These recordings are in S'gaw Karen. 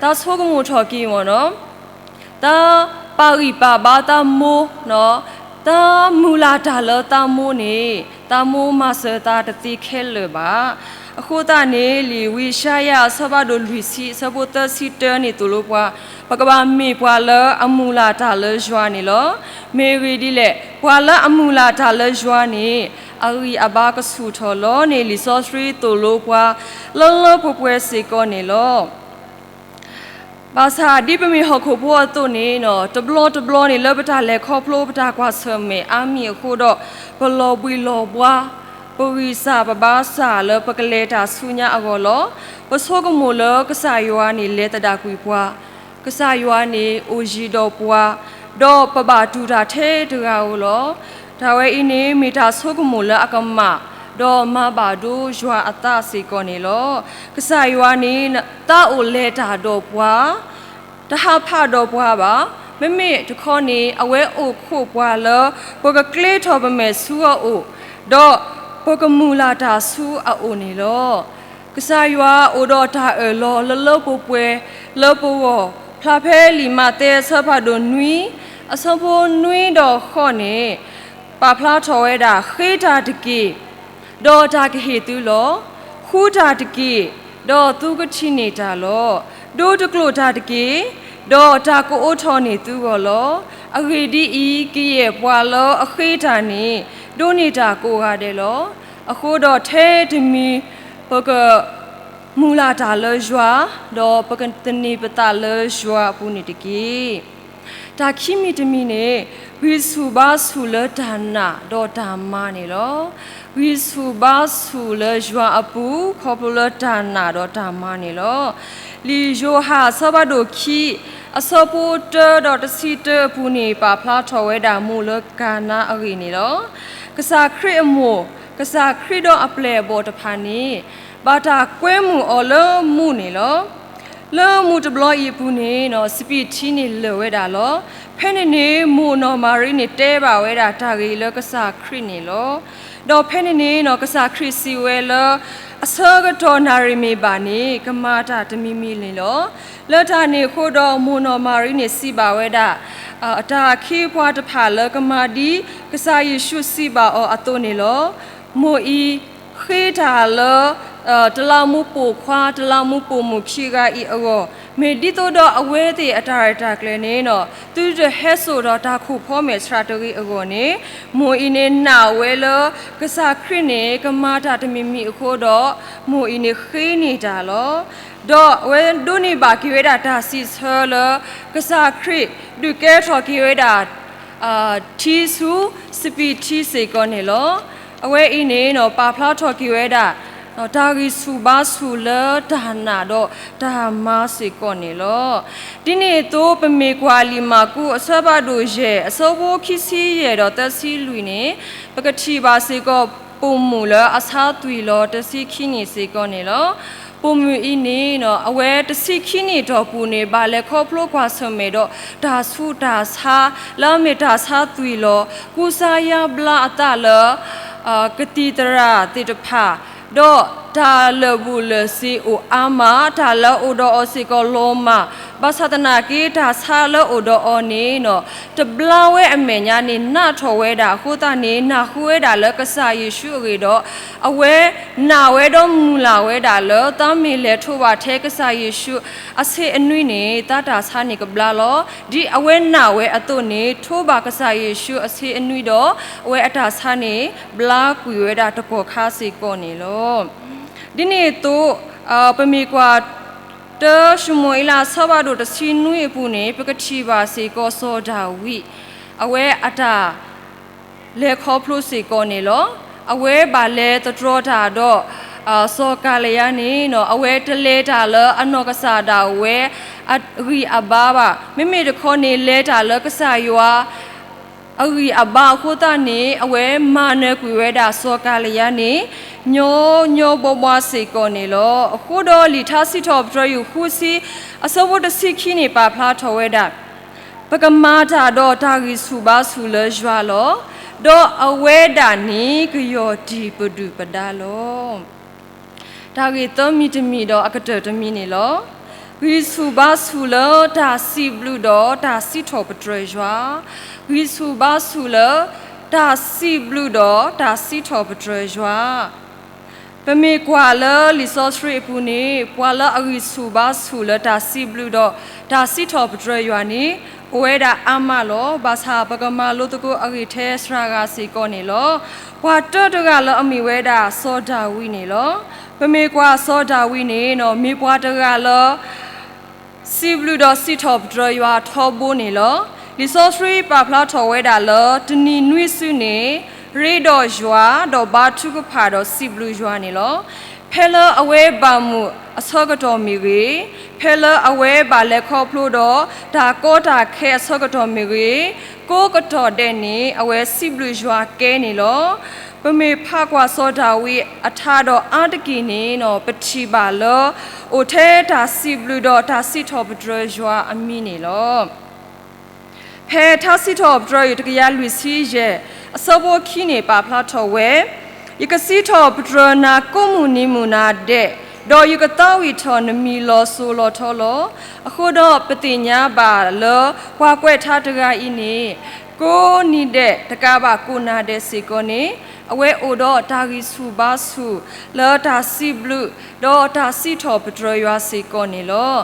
တၢ်ဆိကမိၣ်ထီၣ်က့ၤမ့ၢ်နီၤ, တၢ်ပာ်ဂံၢ်ပာ်ဘါတၢ်မိၢ်, တၢ်မုၢ်လၢ်တၢ်လၢတၢ်မိၢ်န့ၣ် တၢ်မိၢ်မၤစၢၤတၢ်တသ့ခဲလၢာ်ဘၣ်. အဃိသတးန့ၣ် လံာ်ဝံယၡါယၤအဆၢဖးဒိၣ်လွံၢ်ဆံ အဆၢဖိသၢဆံတၢန့ၣ်သိၣ်လိပှၤ, ပကဘၣ်မ့ၢ်ပှၤလၢအမုၢ်လၢ်တၢ်လၢယွၤန့ၣ်လီၤ. မ့ၢ်ဂ့ၢ်ဒ်လဲၣ်, ပှၤလၢအမုၢ်လၢ်တၢ်လၢယွၤန့ၣ် အဂံၢ်အဘါကဆူၣ်ထီၣ်လီၤန့ၣ် လံာ်စီဆှံသိၣ်လိပှၤ လၢလၢပှဲၤပှဲၤစ့ၢ်ကီးန့ၣ်လီၤ. ဘၣ်ဆၣ်ဒ်ပမ့ၢ်ဟီၣ်ခိၣ်ဖိအသိးန့ၣ် တဘျီတဘျီန့ၣ် လၢပတၢ်လဲၤခီဖျိပတၢ်ကွၢ်ဆၢၣ်မဲာ်အါမံၤအဃိဒီး ပလီၤဘှံးလီၤဘှါ, ပဂံၢ်စၢ်ပဘါစၢ်လၢပကလဲၤတၢ်ဆူညါအဂီၢ်လီၤ. ပဆိကမိၣ်လၢကစၢ်ယွၤန့ၣ်လဲၤသဒၣ်ကွံာ်ပှၤ, ကစၢ်ယွၤန့ၣ်အိၣ်ယံၤဒီးပှၤ, ဒီးပဘၣ်တူၢ်တၢ်ထဲတဂၤဧိၤလီၤ. တၢ်ဝဲအံၤန့ၣ် မ့ၢ်တၢ်ဆိကမိၣ်လၢအကမၣ်, ဒီးမၤဘၣ်ဒိယွၤအသးစ့ၢ်ကီးန့ၣ်လီၤ. ကစၢ်ယွၤန့ၣ် သးအိၣ်လဲၤတၢ်ဒီးပှၤ, တဟးဖးဒီးပှၤဘၣ်. မ့မ့ၢ်တခီန့ၣ် အဝဲအိၣ်ခိးပှၤလၢ ပကကျ့ထီၣ်ပမဲာ်ဆူအအိၣ်, ဒီးပကမုၢ်လၢ်တၢ်ဆူအအိၣ်န့ၣ်လီၤ. ကစၢ်ယွၤအိၣ်ဒီးတၢ်အၢၣ်လီၤလၢလၢပှဲၤပှဲၤလၢပဂီၢ်, ဖျါဖဲလံာ်မးသဲအဆၢဖးဒိၣ်နွံ, အဆၢဖိနွံဒီးဃိးန့ၣ် ပာ်ဖျါထီၣ်ဝဲဒၣ်, ဃ့တၢ်တက့ၢ်, ဒီးတၢ်ကဟ့ၣ်သုလီၤ. ဃုတၢ်တက့ၢ်, ဒီးသုကထံၣ်န့ၢ်တၢ်လီၤ. ဒိတကျိာ်တၢ်တက့ၢ်, ဒီးတၢ်ကအိးထီၣ်န့ၢ်သုဂီၢ်လီၤ. အဂ့ၢ်ဒ်အံၤ, ကယဲၢ်ပှၤလၢအဃ့တၢ်န့ၣ် ဒိးန့ၢ်တၢ်ကိးဂၤဒဲးလီၤ. အဃိဒီးထဲတမံၤ ပက မုၢ်လၢ်တၢ်လၢယွၤ, ဒီးပကသန့ၤပသးလၢယွၤအပူၤန့ၣ်တက့ၢ်. တၢ်ခံမံၤတမံၤန့ၣ် ဂံၢ်ဆူၣ်ဘါဆူၣ်လၢတၢ်နာ်ဒီးတၢ်မၤန့ၣ်လီၤ. ဂံၢ်ဆူၣ်ဘါဆူၣ်လၢယွၤအပူၤ ခီဖျိလၢတၢ်နာ်ဒီးတၢ်မၤန့ၣ်လီၤ. လံာ်ယိၤဟၣ်အဆၢဖးဒိၣ်ခံ အဆၢဖိတၢဒီးတဆံတၢအပူၤန့ၣ် ပာ်ဖျါထီၣ်ဝဲဒၣ်မိၢ်လၢကၤနါအဂ့ၢ်န့ၣ်လီၤ. ကစၢ်ခရံာ်အမိၢ်, ကစၢ်ခရံာ်ဒီးအပျဲၢ်အဘီၣ်တဖၣ်န့ၣ် ဘၣ်တၢ်ကွဲမုာ်အီၤလၢမူးန့ၣ်လီၤ. လၢမူးတဘျီအံၤအပူၤန့ၣ် စပံးထံန့ၣ်လၢာ်ဝဲဒၣ်လီၤ. ဖဲန့ၣ်န့ၣ် မိၢ်နီၢ်မၤရံန့ၣ်တဲဘၣ်ဝဲဒၣ်တၢ်ဂ့ၢ်လၢကစၢ်ခရံာ်န့ၣ်လီၤ. ဒီးဖဲန့ၣ်န့ၣ် ကစၢ်ခရံာ်စံးဝဲလၢ အဆၢကတီၢ်နၣ်ရံၣ်မ့ၢ်ဘၣ်န့ၣ် ကမၤတၢ်တမံၤမံၤန့ၣ်လီၤ. လၢတၢ်န့ၣ်အဃိဒီး မိၢ်နီၢ်မၤရံန့ၣ်စံးဘၣ်ဝဲဒၣ် အတၢ်အခ့အပှၤတဖၣ်လၢကမၤဒ်ကစၢ်ယ့ၣ်ၡူးစံးဘၣ်အီၤအသိးန့ၣ်လီၤ. မိၢ်အံၤ ဃ့တၢ်လၢ တလးမူးပိာ်ခွါ တလးမူးပိာ်မုၣ်ခံဂၤအံၤအဂီၢ်, မ့ၢ်ဒ်သိးဒီးအဝဲသ့ၣ်အတၢ်ရဲၣ်တၢ်ကျဲၤန့ၣ် သုတဟဲစိာ်ဒီးတၢ်ခိၣ်ဖီမဲာ်ဆှးတဂ့ၤအဂီၢ်န့ၣ်, မိၢ်အံၤန့ၣ်နာ်ဝဲလၢ ကစၢ်ခရံာ်န့ၣ် ကမၤတၢ်တမံၤမံၤအဃိဒီး မိၢ်အံၤန့ၣ်ဃ့န့ၢ်တၢ်လီၤ. ဒီးအဝဲဒိးန့ၢ်ဘၣ်က့ၤဝဲဒၣ်တၢ်စံးဆၢလၢ ကစၢ်ခရံာ်ဒုးကဲထီၣ်က့ၤဝဲဒၣ် ထံဆူစပံးထံစ့ၢ်ကီးန့ၣ်လီၤ. အဝဲအံၤန့ၣ် ပာ်ဖျါထီၣ်က့ၤဝဲဒၣ် တၢ်ဂံၢ်ဆူၣ်ဘါဆူၣ်လၢတၢ်နာ်ဒီးတၢ်မၤစ့ၢ်ကီးန့ၣ်လီၤ. ဒ်န့ၣ်အသိး ပမ့ၢ်ကွၢ်လံာ်မၢ်ကူးအဆၢဖးဒိၣ်ယဲၢ် အဆၢဖိခံဆံယဲၢ်ဒီးသၢဆံလွံၢ်န့ၣ်, ပကထံၣ်ဘၣ်စ့ၢ်ကီး ပိာ်မုၣ်လၢအဆါသွံၣ်လီၤတဆံခံနံၣ်စ့ၢ်ကီးန့ၣ်လီၤ. ပိာ်မုၣ်အံၤန့ၣ် အဝဲတဆံခံနံၣ်တီၢ်ပူၤန့ၣ် ဘၣ်လဲၤခီဖျိကွၢ်ဆၢၣ်မဲာ်ဒီးတၢ်ဆူးတၢ်ဆါ လၢအမ့ၢ်တၢ်ဆါသွံၣ်လီၤ, ကူစါယါဘျါအသးလၢ ကသံၣ်သရၣ်သ့ၣ်တဖၣ်, ဒီးတၢ်လၢာ်ဘူၣ်လၢာ်စ့အိၣ်အါမး, တၢ်လၢအအိၣ်ဒီးအီၤစ့ၢ်ကီးလီၤမၢ်, ဘၣ်ဆၣ်သနာ်က့ တၢ်ဆါလၢအအိၣ်ဒီးအီၤန့ၣ် တဘျါဝဲအမဲာ်ညါန့ၣ် နးထီၣ်ဝဲဒၣ်အဃိသတးန့ၣ် နၢ်ဟူဝဲဒၣ်လၢကစၢ်ယ့ၣ်ၡူးအဂ့ၢ်ဒီး အဝဲနာ်ဝဲဒီးမုၢ်လၢ်ဝဲဒၣ်လၢ တၢ်မ့ၢ်လဲၤထိးဘၣ်ထဲကစၢ်ယ့ၣ်ၡူးအဆ့အနွံန့ၣ် တၢ်တၢ်ဆါန့ၣ်ကဘျါလီၤ. ဒ်အဝဲနာ်ဝဲအသိးန့ၣ် ထိးဘၣ်ကစၢ်ယ့ၣ်ၡူးအဆ့အနွံဒီး အဝဲအတၢ်ဆါန့ၣ် ဘျါကွံာ်ဝဲဒၣ်တကီၢ်ခါစ့ၢ်ကီးန့ၣ်လီၤ. ဒ်န့ၣ်အသိး ပမ့ၢ်ကွၢ် တၢၡမူၤအ့လးအဆၢဖးဒိၣ်တဆံနွံအပူၤန့ၣ် ပကထံၣ်ဘၣ်စ့ၢ်ကီးစီၤဒၤဝံး အဝဲအတၢ် လဲၤခီဖျိစ့ၢ်ကီးန့ၣ်လီၤ. အဝဲဘၣ်လဲၤသတြီၤတၢ်ဒီး စီၤကၤလယါန့ၣ် အဝဲတလဲၤတၢ်လၢအနီၢ်ကစၢ်ဒၣ်ဝဲအဂံၢ်အဘါဘၣ်. မ့မ့ၢ်တခီန့ၣ် လဲၤတၢ်လၢကစၢ်ယွၤ အဂံၢ်အဘါအဃိသတးန့ၣ် အဝဲမၤနၢၤကွံာ်ဝဲဒၣ်စီၤကၤလယါန့ၣ် ညီညီဘှီဘှီစ့ၢ်ကီးန့ၣ်လီၤ. အဃိဒီးလံာ်ထါစံးထီၣ်ပတြၢၤယိၤဃုဆံ အဆၢဖိတဆံခံန့ၣ် ပာ်ဖျါထီၣ်ဝဲဒၣ် ပကမၤတၢ်ဒီးတၢ်ဂံၢ်ဆူၣ်ဘါဆူၣ်လၢယွၤလီၤ. ဒီးအဝဲဒၣ်န့ၣ် ကယီၢ်တံၢ်ပဒုၣ်ပဒါလီၤ. တၢ်ဂ့ၢ်သၢမံၤတမံၤဒီးအကတၢၢ်တမံၤန့ၣ်လီၤ. ဂံၢ်ဆူၣ်ဘါဆူၣ်လၢတၢ်စံးဘျုးဒီးတၢ်စံးထီၣ်ပတြၢၤယွၤ, ဂံၢ်ဆူၣ်ဘါဆူၣ်လၢ တၢ်စံးဘျုးဒီးတၢ်စံးထီၣ်ပတြၢၤယွၤ ပမ့ၢ်ကွၢ်လၢလံာ်စီဆှံအပူၤန့ၣ် ပှၤလၢအဂံၢ်ဆူၣ်ဘါဆူၣ်လၢတၢ်စံးဘျုးဒီးတၢ်စံးထီၣ်ပတြၢၤယွၤန့ၣ် အိၣ်ဝဲဒၣ်အါမးလီၤ. ဘၣ်ဆၣ်ပကမၤလိသကိးအဂ့ၢ်ထဲစှၤဂၤစ့ၢ်ကီးန့ၣ်လီၤ. ပှၤတၢတဂၤလၢအမ့ၢ်ဝဲဒၣ်စီၤဒၤဝံးန့ၣ်လီၤ. ပမ့ၢ်ကွၢ်စီၤဒၤဝံးန့ၣ် မ့ၢ်ပှၤတဂၤလၢ စံးဘျုးဒီးစံးထီၣ်ပတြၢၤယွၤထီဘိန့ၣ်လီၤ. လံာ်စီဆှံပာ်ဖျါထီၣ်ဝဲဒၣ်လၢ တနံၤနွံစုန့ၣ် ရ့ဒီးယွၤ ဒီးဘါထုကဖၣ်ဒီးစံးဘျုးယွၤန့ၣ်လီၤ. ဖဲလၢအဝဲဘၣ်မုာ်အဆၢကတီၢ်မ့ၢ်ဂ့ၤ, ဖဲလၢအဝဲဘၣ်လဲၤခီဖျိဒီးတၢ်ကီတၢ်ခဲအဆၢကတီၢ်မ့ၢ်ဂ့ၤ, ကိးကတီၢ်ဒဲးန့ၣ် အဝဲစံးဘျုးယွၤကဲန့ၣ်လီၤ. ပမ့ၢ်ဖးကွၢ်စီၤဒၤဝံးအထါဒီးအါတက့ၢ်န့ၣ် ပထံၣ်ဘၣ်လၢ အိၣ်ထဲတၢ်စံးဘျုးဒီးတၢ်စံးထီၣ်ပတြၢၤယွၤအမံၤန့ၣ်လီၤ. ဖဲထါစံးထီၣ်ပတြၢၤယွၤတကယၤလွံၢ်ဆံယဲၢ် အဆၢဖိခံန့ၣ် ပာ်ဖျါထီၣ်ဝဲ, ယကစံးထီၣ်ပတြၢၤနၤကိးမုၢ်နံၤမုၢ်နၤဒဲး, ဒီးယကသးဝံၣ်ထီၣ်နမံၤလီၤစိၤလီၤထီလီၤ. အဃိဒီးပသ့ၣ်ညါဘၣ်လၢ ပှၤကွဲးထါတဂၤအံၤန့ၣ် ကိးနံၤဒဲးတကးဘၣ်ကိးနၤဒဲးစ့ၢ်ကီးန့ၣ် အဝဲအိၣ်ဒီးတၢ်ဂံၢ်ဆူၣ်ဘါဆူၣ် လၢတၢ်စံးဘျုး ဒီးတၢ်စံးထီၣ်ပတြၢၤယွၤစ့ၢ်ကီးန့ၣ်လီၤ.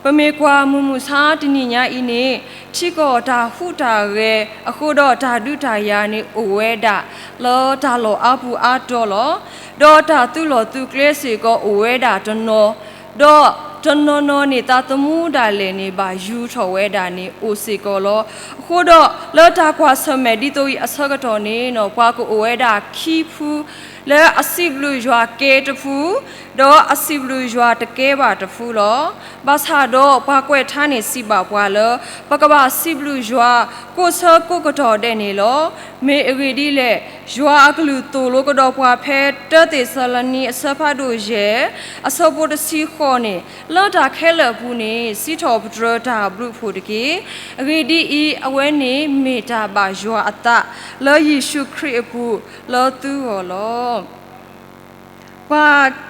ပမ့ၢ်ကွၢ်မုၢ်မဆါတနံၤညါအံၤန့ၣ် ထံကီၢ်တၢ်ဟူးတၢ်ဂဲၤအဃိဒီးတၢ်ဒုးတၢ်ယၤန့ၣ်အိၣ်ဝဲဒၣ် လၢတၢ်လီၢ်အါပူၤအါတီၤလီၤ. ဒီးတၢ်သုးလီၢ်သုးကျဲစ့ၢ်ကီးအိၣ်ဝဲဒၣ်တနီၤ, ဒီးတနီၤနီၤန့ၣ် သးသမူဒၣ်လဲာ်န့ၣ် ဘၣ်ယူၤထီၣ်ဝဲဒၣ်န့ၣ်အိၣ်စ့ၢ်ကီးလီၤ. အဃိဒီးလၢတၢ်ကွၢ်ဆၢၣ်မဲာ်ဒ်သိးအံၤအဆၢကတီၢ်န့ၣ် ပှၤကအိၣ်ဝဲဒၣ်ခံဖု, လၢအစံးဘျုးယွၤကဲတဖု ဒီးအစံးဘျုးယွၤတကဲဘၣ်တဖုလီၤ. ဘၣ်ဆၣ်ဒီးပှၤကွဲးထါန့ၣ်စံးဘၣ်ပှၤလၢ ပကဘၣ်စံးဘျုးယွၤ ကိးဆၢကိးကတီၢ်ဒဲးန့ၣ်လီၤ. မ့ၢ်အဂ့ၢ်ဒ်လဲၣ်, ယွၤအကလုၢ်သိၣ်လိကဒီးပှၤဖဲတၢသ့းစၤလနံအဆၢဖးဒိၣ်ယဲၢ် အဆၢဖိတဆံဃိးန့ၣ်, လၢတၢ်ခဲလၢာ်အပူၤန့ၣ် စံးထီၣ်ပတြၢၤတၢ်ဘျုးဖှိၣ်တက့ၢ်. အဂ့ၢ်ဒ်အံၤ, အဝဲန့ၣ်မ့ၢ်တၢ်ဘၣ်ယွၤအသး လၢယ့ၣ်ၡူးခရံာ်အပူၤလၢသုဂီၢ်လီၤ. ပှၤ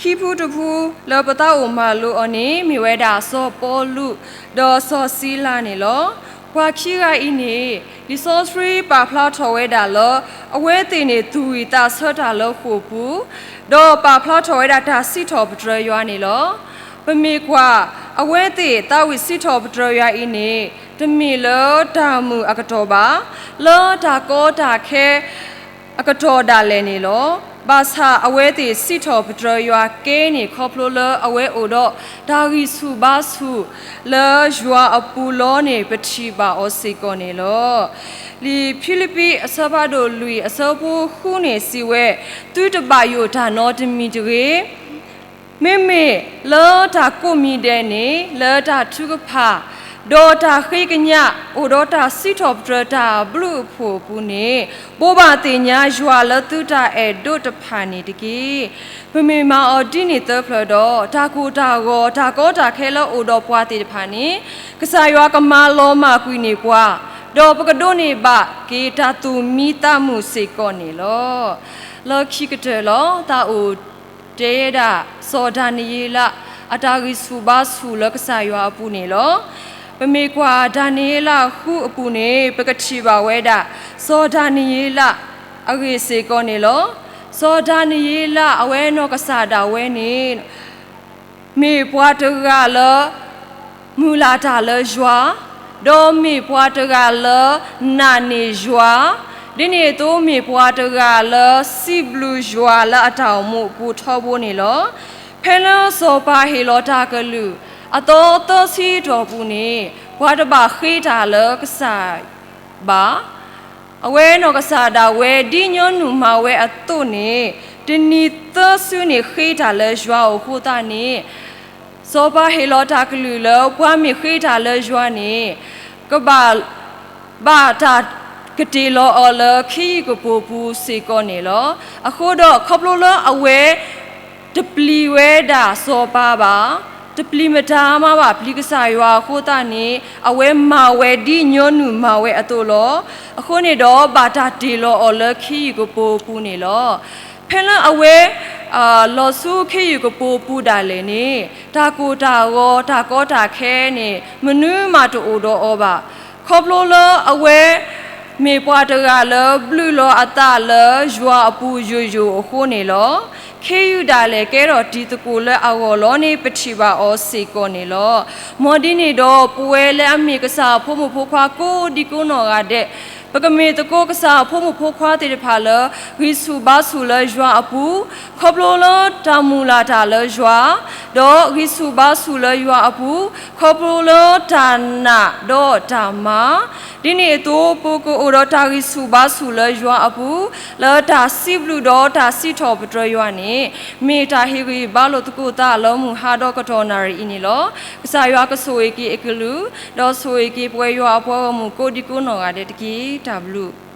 ခံဖုတဖုလၢပသးအိၣ်မၤလိအီၤန့ၣ် မ့ၢ်ဝဲဒၣ်စီၤပီလူး ဒီးစီၤစံလၤန့ၣ်လီၤ. ပှၤခံဂၤအံၤန့ၣ် လံာ်စီဆှံပာ်ဖျါထီၣ်ဝဲဒၣ်လၢ အဝဲသ့ၣ်န့ၣ် သူၣ်ဝံၣ်သးဆၢတၢ်လၢဃိာ်ပူၤ, ဒီးပာ်ဖျါထီၣ်ဝဲဒၣ်တၢ်စံးထီၣ်ပတြၢၤယွၤန့ၣ်လီၤ. ပမ့ၢ်ကွၢ် အဝဲသ့ၣ်သးဝံၣ်စံးထီၣ်ပတြၢၤယွၤအံၤန့ၣ် တမ့ၢ်လၢတၢ်မုာ်အကတီၢ်ဘၣ်, လၢတၢ်ကီတၢ်ခဲ အကတီၢ်ဒၣ်လဲာ်န့ၣ်လီၤ. ဘၣ်ဆၣ်အဝဲသ့ၣ်စံးထီၣ်ပတြၢၤယွၤကဲန့ၣ် ခီဖျိလၢအဝဲအိၣ်ဒီးတၢ်ဂံၢ်ဆူၣ်ဘါဆူၣ်လၢယွၤအပူၤလီၤန့ၣ် ပထံၣ်ဘၣ်အီၤစ့ၢ်ကီးန့ၣ်လီၤ. လံာ်ဖံလံးပံးအဆၢဖးဒိၣ်လွံၢ်အဆၢဖိဃုန့ၣ်စံးဝဲ, သုတဘၣ်ယိၣ်တၢ်နီတမံၤတဂ့ၤ မ့မ့ၢ်လၢတၢ်ကိးမံၤဒဲးန့ၣ် လၢတၢ်ထုကဖၣ် ဒီးတၢ်ဃ့ကညး အိၣ်ဒီးတၢ်စံးထီၣ်ပတြၢၤတၢ်ဘျုးအဖှိၣ်အပူၤန့ၣ် ဘိးဘၣ်သ့ၣ်ညါယွၤလၢသုတၢ်အဲၣ်ဒိးတဖၣ်န့ၣ်တက့ၢ်. ပမ့ၢ်မၤအီၤဒ်န့ၣ်သၢဖျၢၣ်ဒီး တၢ်ကိၢ်တၢ်ဂီၤ တၢ်ကီတၢ်ခဲလၢအိၣ်ဒီးပှၤသ့ၣ်တဖၣ်န့ၣ် ကစၢ်ယွၤကမၤလီၤမၢ်ကွံာ်န့ၢ်ပှၤ, ဒီးပကဒိးန့ၢ်ဘၣ်က့ၤတၢ်သူၣ်မံသးမုာ်စ့ၢ်ကီးန့ၣ်လီၤ. လၢခံကတၢၢ်လီၤ သးအိၣ်တဲဒၣ် စီၤဒၤနံးယ့လး အတၢ်ဂံၢ်ဆူၣ်ဘါဆူၣ်လၢကစၢ်ယွၤအပူၤန့ၣ်လီၤ. ပမ့ၢ်ကွၢ်ဒၤနံးယ့လးဃုအပူၤန့ၣ် ပကထံၣ်ဘၣ်ဝဲဒၣ် စီၤဒၤနံးယ့လးအဂ့ၢ်စ့ၢ်ကီးန့ၣ်လီၤ. စီၤဒၤနံးယ့လးအဝဲနီၢ်ကစၢ်ဒၣ်ဝဲန့ၣ် မ့ၢ်ပှၤတဂၤလၢ မုၢ်လၢ်တၢ်လၢယွၤ, ဒီးမ့ၢ်ပှၤတဂၤလၢ နာ်န့ၢ်ယွၤ, ဒ်န့ၣ်အသိးမ့ၢ်ပှၤတဂၤလၢစံးဘျုးယွၤလၢအတၢ်အိၣ်မူအပူၤထီဘိန့ၣ်လီၤ. ဖဲလၢစီၤပၤဟ့ၣ်လီၤတၢ်ကလုၢ် အသီသၢဆံတီၢ်ပူၤန့ၣ် ပှၤတဘၣ်ဃ့တၢ်လၢကစၢ်ဘၣ် အဝဲနီၢ်ကစၢ်ဒၣ်ဝဲဒ်ညီနုၢ်မၤဝဲအသိးန့ၣ် တနံၤသၢစုန့ၣ်ဃ့တၢ်လၢယွၤအဃိသတးန့ၣ် စီၤပၤဟ့ၣ်လီၤတၢ်ကလုၢ်လၢပှၤမ့ၢ်ဃ့တၢ်လၢယွၤန့ၣ် ကဘၣ် ဘၣ်တၢ်ကတ့ၢ်လီၤအီၤလၢခ့ယုၢ်ကပိာ်ပူၤစ့ၢ်ကီးန့ၣ်လီၤ. အဃိဒီးခီဖျိလၢအဝဲ တပျံၤဝဲဒၣ်စီၤပၤဘၣ်, တပျံၤမတၤမးဘၣ် ပျံၤကစၢ်ယွၤအဃိသတးန့ၣ် အဝဲမၤဝဲဒ်ညီနုၢ်မၤဝဲအသိးလီၤ. အဃိန့ၣ်ဒီးဘၣ်တၢ်တ့ၢ်လီၤအီၤလၢခ့ယုၢ်ကပိာ်ပူၤန့ၣ်လီၤ. ဖဲလၢအဝဲ လီၤဆူခ့ယုၢ်ကပိာ်ပူၤဒၣ်လဲာ်န့ၣ်, တၢ်ကိၢ်တၢ်ဂီၤ တၢ်ကီတၢ်ခဲန့ၣ် မနုၤမးတအိၣ်ဒီးအီၤဘၣ်. ခီဖျိလၢအဝဲ မ့ၢ်ပှၤတဂၤလၢဘျုးလီၤအသးလၢယွၤအပူၤယိာ်ယိာ်အဃိန့ၣ်လီၤ. ခ့ယုၢ်ဒၣ်လဲာ်ကဲထီၣ်တံၤသကိးလၢအဂီၢ်လီၤန့ၣ် ပထံၣ်ဘၣ်အီၤစ့ၢ်ကီးန့ၣ်လီၤ. မ်ဒ်န့ၣ်ဒီး ပဝဲလၢအမ့ၢ်ကစၢ်အဖိမုၣ်ဖိခွါကိးဒံကိးနီၢ်ဂၤဒဲး ပကမ့ၢ်သကိးကစၢ်အဖိမုၣ်ဖိခွါသ့ၣ်တဖၣ်လၢ ဂံၢ်ဆူၣ်ဘါဆူၣ်လၢယွၤအပူၤ, ခီဖျိလၢတၢ်မုၢ်လၢ်တၢ်လၢယွၤ, ဒီးဂံၢ်ဆူၣ်ဘါဆူၣ်လၢယွၤအပူၤ, ခီဖျိလၢတၢ်နာ်ဒီးတၢ်မၤ, ဒ်န့ၣ်အသိး ပကအိၣ်ဒီးတၢ်ဂံၢ်ဆူၣ်ဘါဆူၣ်လၢယွၤအပူၤ, လၢတၢ်စံးဘျုးဒီးတၢ်စံးထီၣ်ပတြၢၤယွၤန့ၣ် မ့ၢ်တၢ်ဟ့ၣ်ဂံၢ်ဘါလိာ်သကိးသးလၢမုၢ်ဟါဒီးကတီၢ်နၣ်ရံၣ်အံၤန့ၣ်လီၤ. ကစၢ်ယွၤကဆိၣ်ဂ့ၤက့ၤအကလုၢ်, ဒီးဆိၣ်ဂ့ၤက့ၤပဝဲယွၤအပှၤဂီၢ်မုၢ်ကိးဒံကိးနီၢ်ဂၤဒဲးတက့ၢ်. တၢ်ဘျုး